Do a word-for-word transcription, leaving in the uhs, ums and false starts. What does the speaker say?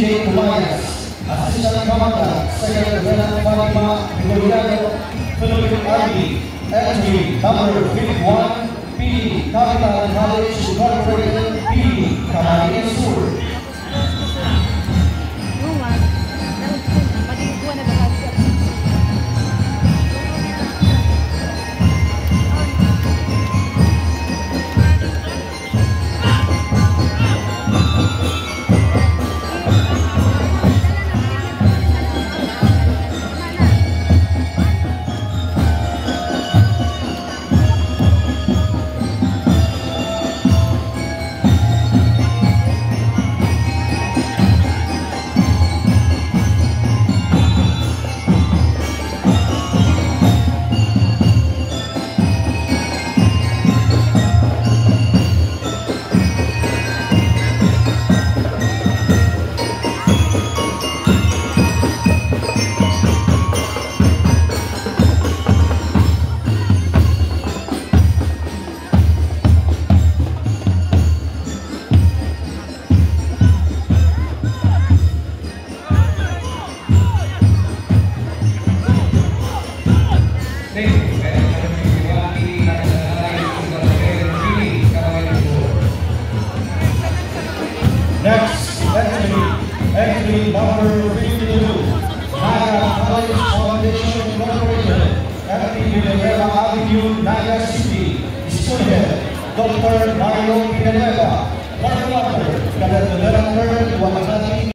Tobias, Assistant Commander, Second Lieutenant Fatima Victoriano, Philippine Army, entry number fifty-one, P D, Capital College Incorporated, P D, Camarines Sur. Next entry, entry number fifty-two, Naga College Foundation Incorporated, F P Villanueva Avenue, Naga City. Student, Doctor Mario Villanueva, Coordinator, Cadet Lieutenant Colonel Juan Anthony